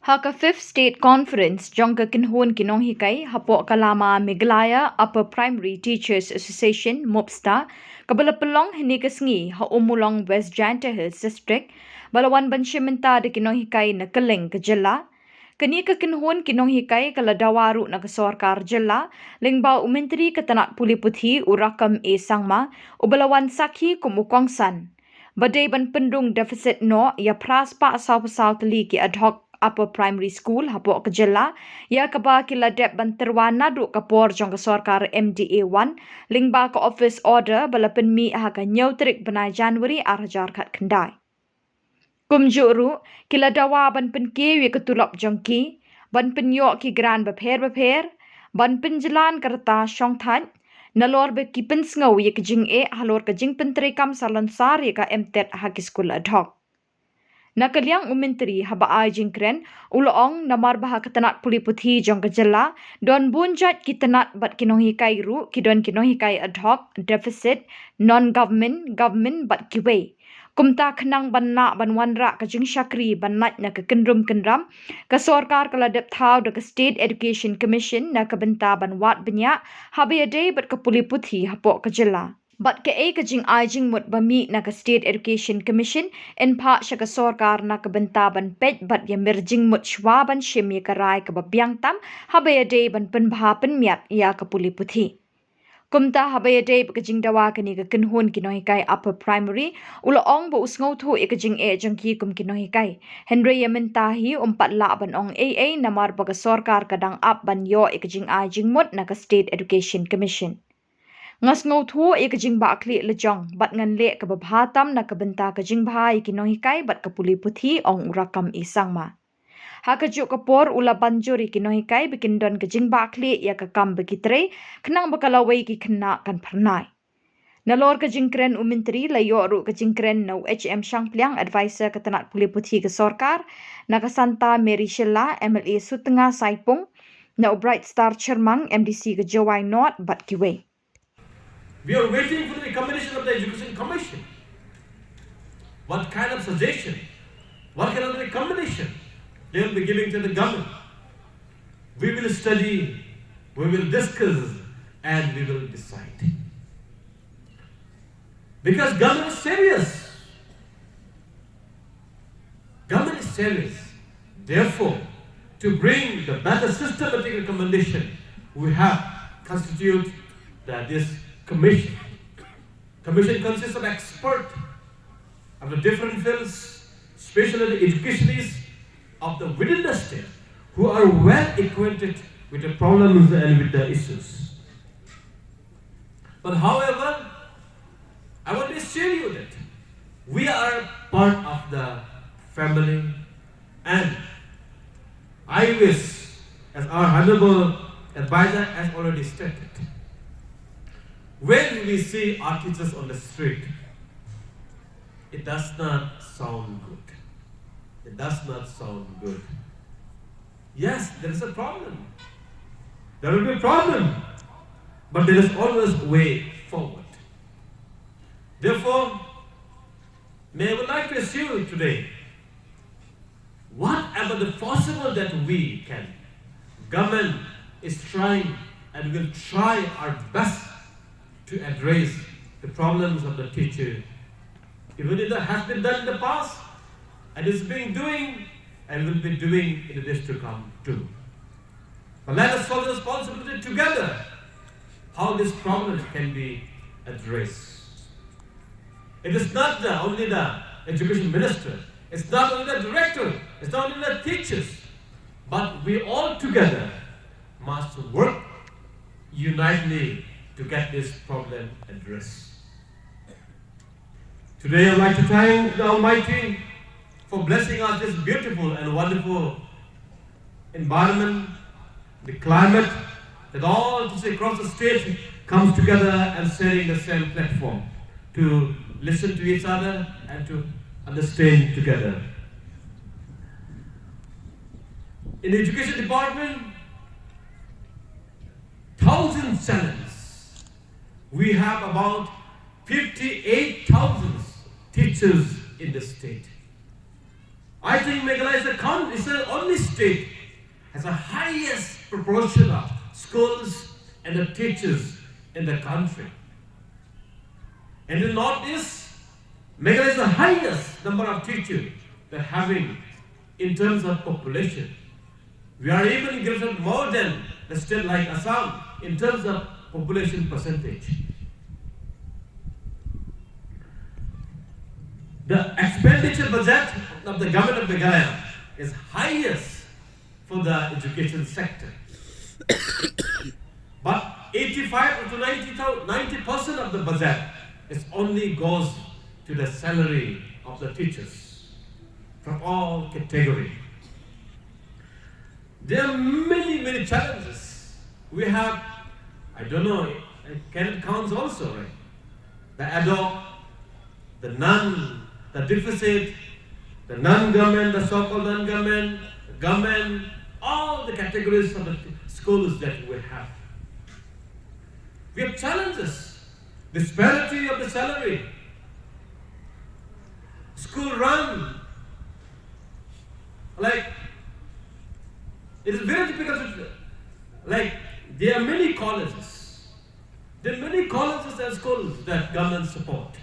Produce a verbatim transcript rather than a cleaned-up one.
Ha ka Fifth State Conference jong ka kynhun ki nonghikai hapoh ka Lama Meghalaya Upper Primary Teachers Association, MUPSTA, kaba la pynlong hynne ka sngi ha Ummulong, West Jaintia Hills District, ba la wan ban shim bynta da ki nonghikai na kylleng ka jylla. Kane ka kynhun ki nonghikai ka la dawa ruh na ka sorkar jylla, lyngba u Myntri ka tnat pule puthi u Rakkam A Sangma, uba la wan sakhi kum u kongsan. Ba dei ban pynrung deficit noh ïa phra spah saw phew saw tylli ki ad hoc upper primary school hapoh ka jylla, ïa kaba ki la dep ban tyrwa naduh ka por jong ka sorkar M D A one, lyngba ka office order ba la pynmih ha ka hynñiew tarik bnai January ar hajar khatkhyndai. Kumjuh ruh, ki la dawa ban pynkiew ïa ka tulop jong ki, ban pynïoh ki grant bapher bapher, ban pynjlan ka rta shongthait, nalor ba ki pynsngew ïa ka jingeh halor ka jingpyntreikam salonsar ïa ka M TET ha ki skul ad hoc. Na ka liang u Myntri, haba ai jingkren, u la ong namar ba ha ka tnat pule puthi jong ka jylla, don bun jait ki tnat bad ki nonghikai ruh, ki don ki nonghikai ad hoc, deficit, non-government, government bad kiwei. Kumta khnang ban lah ban wanrah ka jingshakri ban lait na ka kynrum kynram, ka sorkar ka la dep thaw da ka State Education Commission na ka bynta ban wad bniah, haba ïadei bad ka pule puthi hapoh ka jylla. Bad kaei ka jingai jingmut ba mih na ka State Education Commission, yn phah sha ka sorkar na ka bynta ban peit bad ïamir jingmut shuwa ban shim ïa ka rai kaba biang tam, haba ïadei ban pynbha pynmiat ïa ka pule puthi. Kumta haba ïadei bad ka jingdawa kane ka kynhun ki nonghikai upper primary, u la ong ba u sngewthuh ïa ka jingeh jong ki kum ki nonghikai. Hynrei ïa mynta hi um pat lah ban ong ei ei namar ba ka sorkar ka dang ap ban ïoh ïa ka jingai jingmut na ka State Education Commission. Nga sngewthuh ïa ka jingbahkhlieh lajong, bad ngan leh kaba bha tam na ka bynta ka jingbha ïa ki nonghikai bad ka pule puthi, ong u Rakkam A Sangma. Ha kajuh ka por u la ban jur ïa ki nonghikai ba kin don ka jingbahkhlieh ïa ka kam ba ki trei, khnang ba ka lawei ki khynnah kan phyrnai. Nalor ka jingkren u Myntri la ïoh ruh ka jingkren na u H M Shangpliang, advisor ka tnat pule puthi ka sorkar, na ka Santa Mary Shylla, M L A Sutnga Saipung, na u Bright Star Chyrmang, M D C ka Jowai North, bad kiwei. We are waiting for the recommendation of the Education Commission. What kind of suggestion, what kind of recommendation they will be giving to the government? We will study, we will discuss, and we will decide. Because government is serious. Government is serious. Therefore, to bring the better systematic recommendation, we have constitute the, this commission. Commission consists of experts of the different fields, especially the educationists of the within the state, who are well acquainted with the problems and with the issues. But however, I want to assure you that we are part of the family, and I wish, as our honorable advisor has already stated, when we see our teachers on the street, it does not sound good. It does not sound good. Yes, there is a problem. There will be a problem. But there is always a way forward. Therefore, may I would like to assure you today, whatever the possible that we can, government is trying and will try our best to address the problems of the teacher. Even if that has been done in the past, and is being doing, and will be doing in the days to come too. But let us solve the responsibility together, how this problem can be addressed. It is not the, only the education minister, it's not only the director, it's not only the teachers, but we all together must work unitedly to get this problem addressed. Today, I'd like to thank the Almighty for blessing us this beautiful and wonderful environment, the climate, that all teachers across the state comes together and sharing the same platform to listen to each other and to understand together. In the education department, thousands challenges. We have about fifty-eight thousand teachers in the state. I think Meghalaya is the, con- is the only state has the highest proportion of schools and the teachers in the country. And in Northeast, Meghalaya is the highest number of teachers they're having in terms of population. We are even greater more than the state like Assam in terms of population percentage. The expenditure budget of the government of Meghalaya is highest for the education sector. But eighty-five to ninety, ninety percent of the budget is only goes to the salary of the teachers from all category. There are many, many challenges. We have, I don't know, can it counts also, right? The ad hoc, the non, the deficit, the non-government, the so-called non-government, the government, all the categories of the schools that we have. We have challenges, disparity of the salary, school run, like, it is very difficult to, like, there are many colleges. There are many colleges and schools that government support.